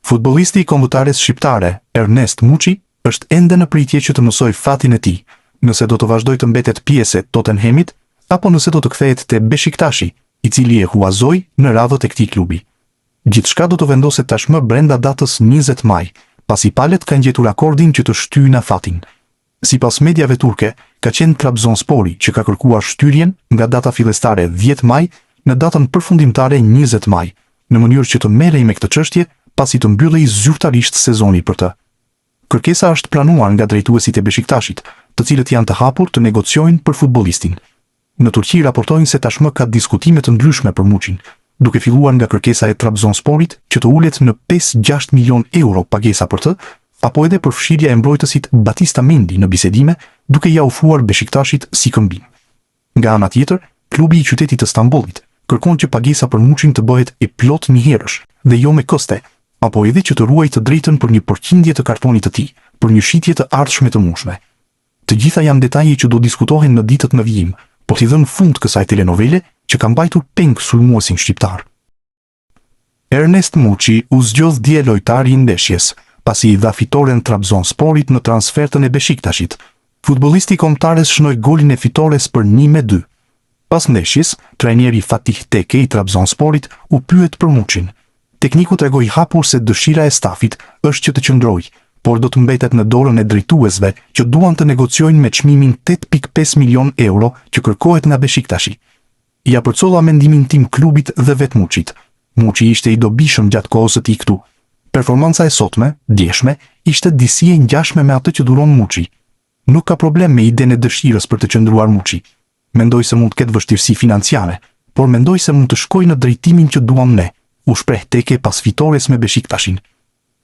Futbollisti i kombëtares shqiptare, Ernest Muçi, është ende në pritje që të mësojë fatin e tij, nëse do të vazhdojë të mbetet pjesë e Tottenhamit apo nëse do të kthehet te Beshiktashi, i cili e huazoi në radhët e këtij klubi. Gjithçka do të vendoset tashmë brenda datës 20 maj, pasi palët kanë gjetur akordin që të shtyjnë afatin. Sipas mediave turke, ka qenë Trabzonspori që ka kërkuar shtyrjen nga data fillestare 10 maj në datën përfundimtare 20 maj, në mënyrë që të merrej me këtë çështje pasi të mbyllej zyrtarisht sezoni për të. Kërkesa është pranuar nga drejtuesit e Beshiktashit, të cilët janë të hapur të negociojnë për futbollistin. Në Turqi raportojnë se tashmë ka diskutime të ndryshme për Muçin, duke filluar nga kërkesa e Trabzonsporit që të ulet në 5-6 milionë euro pagesa për të, apo edhe përfshirja e mbrojtësit Batista Mendy në bisedime, duke ia ofruar Beshiktashit si këmbim. Nga ana tjetër, klubi i qytetit të Stambollit kërkon që pagesa për Muçin të bëhet e plotë njëherësh dhe jo me këste, apo edhe që të ruajë të drejtën për një përqindje të kartonit të tij, për një shitje të ardhshme të mundshme. Të gjitha janë detaje që do diskutohen në ditët në vijim, për t'i dhënë fund kësaj telenovele që ka mbajtur peng sulmuesin shqiptar. Ernest Muçi u zgjodh dje lojtari i ndeshjes, pasi i dha fitoren Trabzonsporit në transfertën e Beshiktashit. Futbollisti i kombëtares shënoi golin e fitores për 1-2. Pas ndeshjes, trajneri Fatih Teke i Trabzonsporit u pyet për Muçin. Tekniku tregoi hapur se dëshira e stafit është që të qëndrojë, por do të mbetet në dorën e drejtuesve që duan të negociojnë me çmimin 8.5 milionë euro që kërkohet nga Beshiktashi. Ia përcolla mendimin tim klubit dhe vetë Muçit. Muçi ishte i dobishëm gjatë kohës së tij këtu. Performanca e sotme, djeshme, ishte disi e ngjashme me atë që dhuron Muçi. Nuk ka problem me idenë e dëshirës për të qëndruar Muçi. Mendoj se mund të ketë vështirësi financiare, por mendoj se mund të shkojë në drejtimin që duam ne, u shpreh Teke pas fitores me Beshiktashin.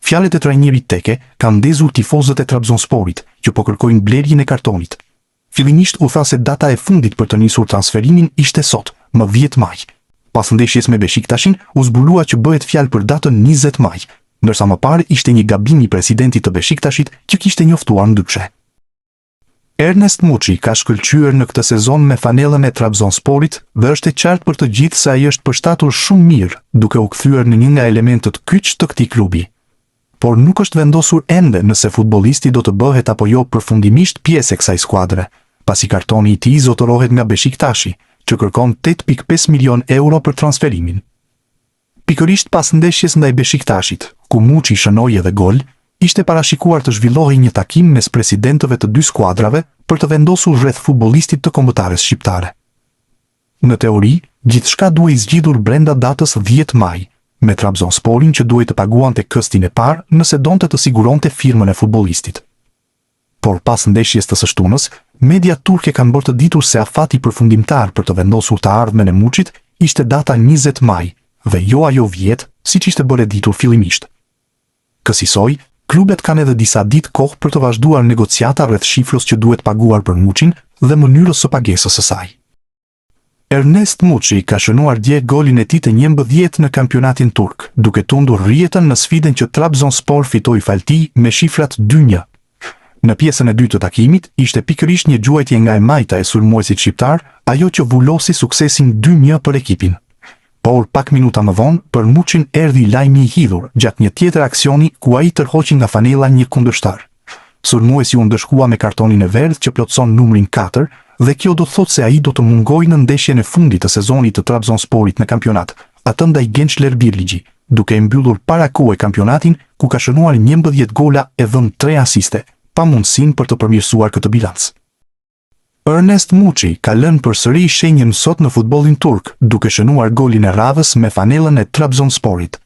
Fjalët e trajnerit Teke kanë ndezur tifozët e Trabzonsporit, që po kërkojnë blerjen e kartonit. Fillimisht u tha se data e fundit për të nisur transferimin ishte sot, më 10 maj. Pas ndeshjes me Beshiktashin, u zbulua që bëhet fjalë për datën 20 maj, ndërsa më parë ishte një gabim i presidentit të Beshiktashit që kishte njoftuar ndryshe. Ernest Muçi ka shkëlqyer në këtë sezon me fanellën e Trabzonsporit dhe është e qartë për të gjithë se ai është përshtatur shumë mirë, duke u kthyer në një nga elementët kyç të këtij klubi. Por nuk është vendosur ende nëse futbollisti do të bëhet apo jo përfundimisht pjesë e kësaj skuadre, pasi kartoni i tij zotërohet nga Beshiktashi, që kërkon 8.5 milionë euro për transferimin. Pikërisht pas ndeshjes ndaj Beshiktashit, ku Muçi shënoi edhe gol, ishte parashikuar të zhvillohej një takim mes presidentëve të dy skuadrave për të vendosur rreth futbollistit të kombëtares shqiptare. Në teori, gjithçka duhej zgjidhur brenda datës 10 maj, me Trabzonsporin që duhej të paguante këstin e parë nëse donte të siguronte firmën e futbollistit. Por pas ndeshjes të së shtunës, mediat turke kanë bërë të ditur se afati përfundimtar për të vendosur të ardhmen e Muçit ishte data 20 maj dhe jo ajo 10, siç ishte bërë e ditur fillimisht. Kësisoj, klubet kanë edhe disa ditë kohë për të vazhduar negociata rreth shifrës që duhet paguar për Muçin dhe mënyrës së pagesës së saj. Ernest Muçi ka shënuar dje golin e tij të 11 në kampionatin turk, duke tundur rrjetën në sfidën që Trabzonspor fitoi falë tij me shifrat 2-1. Në pjesën e dytë të takimit, ishte pikërisht një gjuajtje nga e majta e sulmuesit shqiptar ajo që vulosi suksesin 2-1 për ekipin. Por pak minuta më vonë, për Muçin erdhi lajmi i hidhur gjatë një tjetër aksioni ku ai tërhoqi nga fanella një kundërshtar. Sulmuesi u ndëshkua me kartonin e verdhë që plotëson numrin 4 dhe kjo do të thotë se ai do të mungojë në ndeshjen e fundit të sezonit të Trabzonsporit në kampionat, atë ndaj Gençlerbirligi, duke e mbyllur para kohe kampionatin ku ka shënuar 11 gola e dhënë 3 asiste, pa mundësinë për të përmirësuar këtë bilanc. Ernest Muçi ka lënë përsëri shenjën sot në futbollin turk, duke shënuar golin e radhës me fanellën e Trabzonsporit.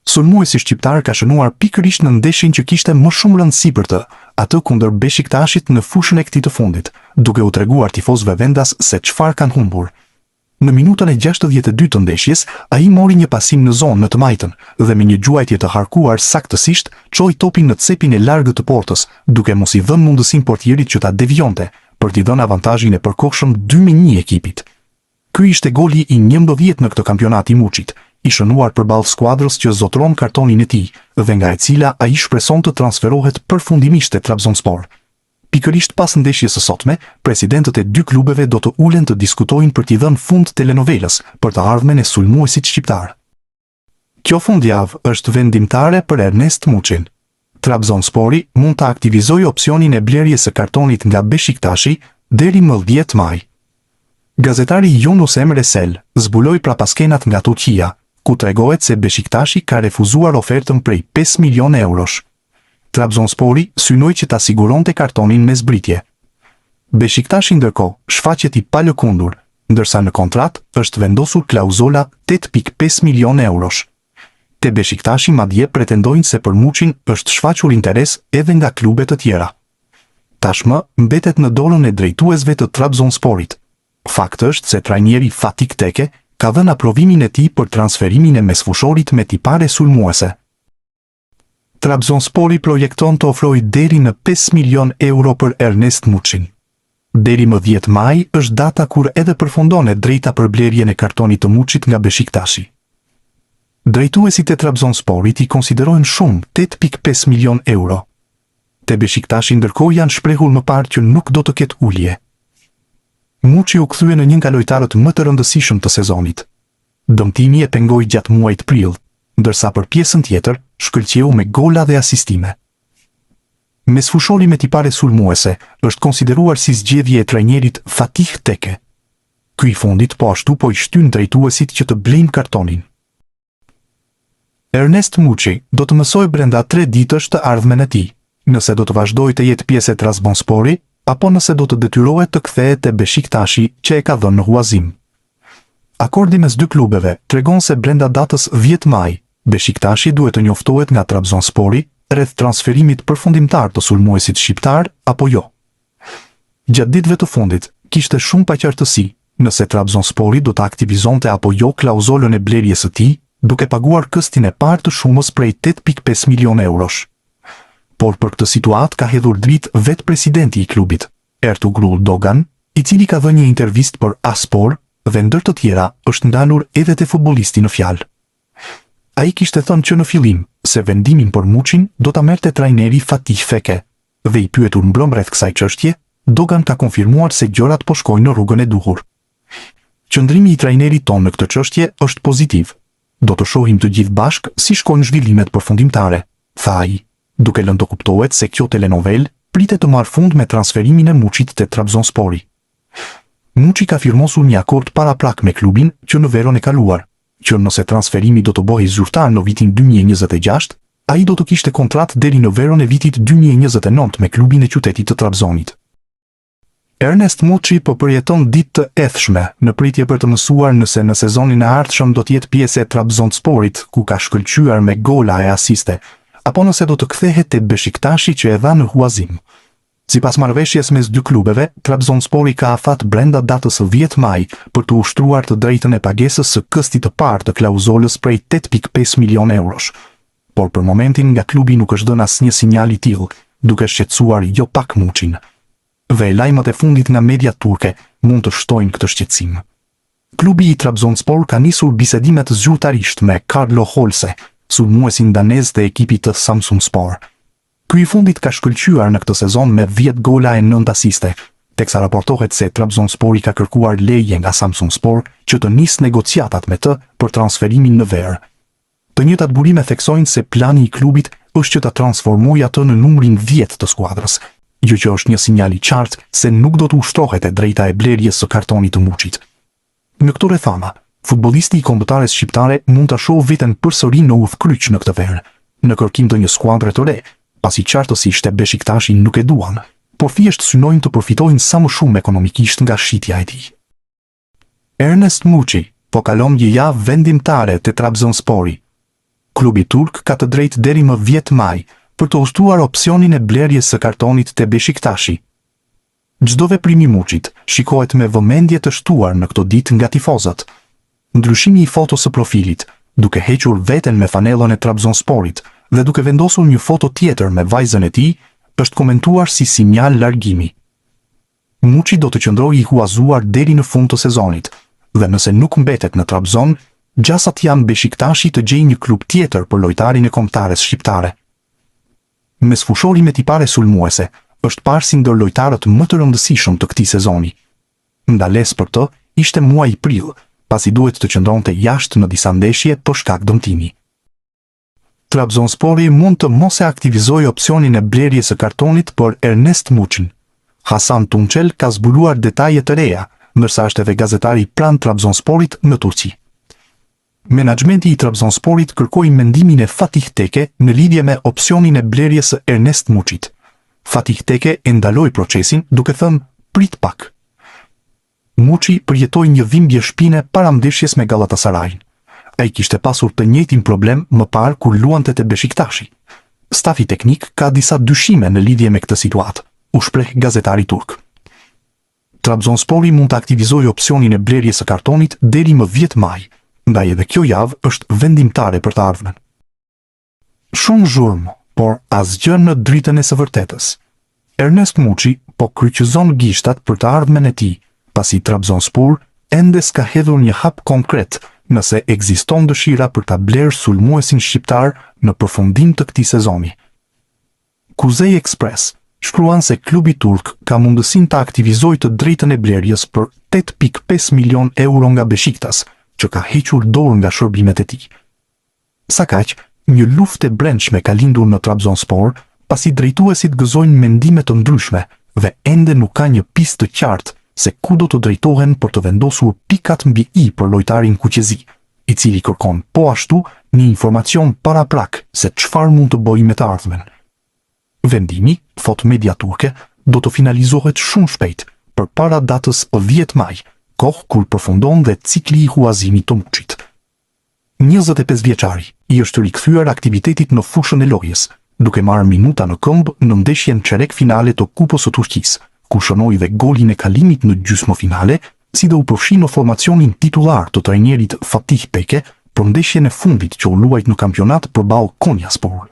Sulmuesi shqiptar ka shënuar pikërisht në ndeshjen që kishte më shumë rëndësi për të, atë kundër Beshiktashit në fushën e këtij të fundit, duke u treguar tifozëve vendas se çfarë kanë humbur. Në minutën e 62 të ndeshjes, ai mori një pasim në zonë në të majtën dhe me një gjuajtje të harkuar saktësisht çoi topin në cepin e largët të portës, duke mos i dhënë mundësinë portierit që ta devijonte, për t'i dhënë avantazhin e përkohshëm 2-1 ekipit. Ky ishte goli i 11 në këtë kampionat i Muçit, i shënuar përballë skuadrës që zotëron kartonin e tij dhe nga e cila ai shpreson të transferohet përfundimisht te Trabzonspor. Pikërisht pas ndeshjes së sotme, presidentët e dy klubeve do të ulen të diskutojnë për t'i dhënë fund telenovelës për të ardhmen e sulmuesit shqiptar. Kjo fundjavë është vendimtare për Ernest Muçin. Trabzonspori mund ta aktivizojë opsionin e blerjes së kartonit nga Beshiktashi deri më 10 maj. Gazetari Yunus Emre Sel zbuloi prapaskenat nga Turqia, ku tregohet se Beshiktashi ka refuzuar ofertën prej 5 milionë eurosh. Trabzonspori synoi që ta siguronte kartonin me zbritje. Beshiktashi ndërkohë shfaqet i palëkundur, ndërsa në kontratë është vendosur klauzola 8,5 milionë eurosh. Te Beshiktashi madje pretendojnë se për Muçin është shfaqur interes edhe nga klube të tjera. Tashmë mbetet në dorën e drejtuesve të Trabzonsporit. Fakt është se trajneri Fatih Teke ka dhënë aprovimin e tij për transferimin e mesfushorit me tipare sulmuese. Trabzonspori projekton të ofrojë deri në 5 milionë euro për Ernest Muçin. Deri më 10 maj është data kur edhe përfundon e drejta për blerjen e kartonit të Muçit nga Beshiktashi. Drejtuesit e Trabzonsporit i konsiderojnë shumë 8.5 milionë euro. Te Beshiktashi ndërkohë janë shprehur më parë që nuk do të ketë ulje. Muçi u kthye në një nga lojtarët më të rëndësishëm të sezonit. Dëmtimi e pengoi gjatë muajit prill, ndërsa për pjesën tjetër shkëlqeu me gola dhe asistime. Mesfushori me tipare sulmuese është konsideruar si zgjedhje e trajnerit Fatih Teke. Ky i fundit po ashtu po i shtyn drejtuesit që të blejnë kartonin. Ernest Muçi do të mësojë brenda tre ditësh të ardhmen e tij, nëse do të vazhdojë të jetë pjesë e Trabzonspori apo nëse do të detyrohet të kthehet te Beshiktashi që e ka dhënë në huazim. Akordi mes dy klubeve tregon se brenda datës 10 maj, Beshiktashi duhet të njoftohet nga Trabzonspori rreth transferimit përfundimtar të sulmuesit shqiptar apo jo. Gjatë ditëve të fundit, kishte shumë paqartësi nëse Trabzonspori do të aktivizonte apo jo klauzolën e blerjes së tij, duke paguar këstin e parë të shumës prej 8.5 milionë eurosh. Por për këtë situatë ka hedhur dritë vetë presidenti i klubit, Ertugrul Dogan, i cili ka dhënë një intervistë për A Spor dhe ndër të tjera është ndalur edhe te futbollisti në fjalë. Ai kishte thënë që në fillim se vendimin për Muçin do ta merrte trajneri Fatih Teke dhe i pyetur mbrëmë rreth kësaj çështje, Dogan ka konfirmuar se gjërat po shkojnë në rrugën e duhur. Qëndrimi i trajnerit tonë në këtë çështje është pozitiv. Do të shohim të gjithë bashkë si shkojnë zhvillimet përfundimtare, tha ai, duke lënë të kuptohet se kjo telenovelë pritet të marrë fund me transferimin e Muçit te Trabzonspori. Muçi ka firmosur një akord paraprak me klubin që në verën e kaluar, që nëse transferimi do të bëhej zyrtar në vitin 2026, ai do të kishte kontratë deri në verën e vitit 2029 me klubin e qytetit të Trabzonit. Ernest Muçi po përjeton ditë të ethshme, në pritje për të mësuar nëse në sezonin e ardhshëm do të jetë pjesë e Trabzonsporit, ku ka shkëlqyer me gola e asiste, apo nëse do të kthehet te Beshiktashi që e dha në huazim. Sipas marrëveshjes mes dy klubeve, Trabzonspori ka afat brenda datës 10 maj për të ushtruar të drejtën e pagesës së këstit të parë të klauzolës prej 8.5 milionë eurosh. Por për momentin nga klubi nuk është dhënë asnjë sinjal i tillë, duke shqetësuar jo pak Muçin. Dhe lajmet e fundit nga mediat turke mund të shtojnë këtë shqetësim. Klubi i Trabzonspor ka nisur bisedimet zyrtarisht me Carlo Holse, sulmuesin danez të ekipit të Samsunspor. Ky i fundit ka shkëlqyer në këtë sezon me 10 gola e 9 asiste, teksa raportohet se Trabzonspori ka kërkuar leje nga Samsunspor që të nisë negociatat me të për transferimin në verë. Të njëjtat burime theksojnë se plani i klubit është që ta transformojë atë në numrin 10 të skuadrës, gjë që është një sinjal i qartë se nuk do të ushtrohet e drejta e blerjes së kartonit të Muçit. Në këto rrethana, futbollisti i kombëtares shqiptare mund ta shohë veten përsëri në udhëkryq në këtë verë, në kërkim të një skuadre të re, pasi qartësisht te Beshiktashi nuk e duan, por thjesht synojnë të përfitojnë sa më shumë ekonomikisht nga shitja e tij. Ernest Muçi po kalon një javë vendimtare te Trabzonspori. Klubi turk ka të drejtë deri më 10 maj për të ushtruar opsionin e blerjes së kartonit te Beshiktashi. Çdo veprim i Muçit shikohet me vëmendje të shtuar në këto ditë nga tifozët. Ndryshimi i fotos së profilit, duke hequr veten me fanellën e Trabzonsporit dhe duke vendosur një foto tjetër me vajzën e tij, është komentuar si sinjal largimi. Muçi do të qëndrojë i huazuar deri në fund të sezonit dhe nëse nuk mbetet në Trabzon, gjasat janë Beshiktashi të gjejë një klub tjetër për lojtarin e kombëtares shqiptare. Mesfushori me tipare sulmuese është parë si ndër lojtarët më të rëndësishëm të këtij sezoni. Ndalesë për të ishte muaji prill, pasi duhet të qëndronte jashtë në disa ndeshje për shkak dëmtimi. Trabzonspori mund të mos e aktivizojë opsionin e blerjes së kartonit për Ernest Muçin. Hasan Tunçel ka zbuluar detaje të reja, ndërsa është edhe gazetari pranë Trabzonsporit në Turqi. Menaxhmenti i Trabzonsporit kërkoi mendimin e Fatih Teke në lidhje me opsionin e blerjes së Ernest Muçit. Fatih Teke e ndaloi procesin duke thënë prit pak. Muçi përjetoi një dhimbje shpine para ndeshjes me Galatasaray-n. Ai kishte pasur të njëjtin problem më parë kur luante te Beshiktashi. Stafi teknik ka disa dyshime në lidhje me këtë situatë, u shpreh gazetari turk. Trabzonspori mund të aktivizojë opsionin e blerjes së kartonit deri më 10 maj, ndaj edhe kjo javë është vendimtare për të ardhmen. Shumë zhurmë, por asgjë në dritën e së vërtetës. Ernest Muçi po kryqëzon gishtat për të ardhmen e tij, pasi Trabzonspor ende s'ka hedhur një hap konkret nëse ekziston dëshira për ta blerë sulmuesin shqiptar në përfundim të këtij sezoni. Kuzey Express shkruan se klubi turk ka mundësinë ta aktivizojë të drejtën e blerjes për 8.5 milionë euro nga Besiktas, që ka hequr dorë nga shërbimet e tij. Sakaq, një luftë e brendshme ka lindur në Trabzonspor, pasi drejtuesit gëzojnë mendime të ndryshme dhe ende nuk ka një pistë të qartë se ku do të drejtohen për të vendosur pikat mbi i për lojtarin kuqezi, i cili kërkon po ashtu një informacion paraprak se çfarë mund të bëjë me të ardhmen. Vendimi, thotë media turke, do të finalizohet shumë shpejt, përpara datës 10 maj, kohë kur përfundon dhe cikli i huazimit të Muçit. 25 vjeçari i është rikthyer aktivitetit në fushën e lojës, duke marrë minuta në këmbë në ndeshjen çerek finale të Kupës së Turqisë, ku shënoi dhe golin e kalimit në gjysmëfinale si dhe u përfshi në formacionin titullar të trajnerit Fatih Teke për ndeshjen e fundit që u luajt në kampionat përballë Konyaspor.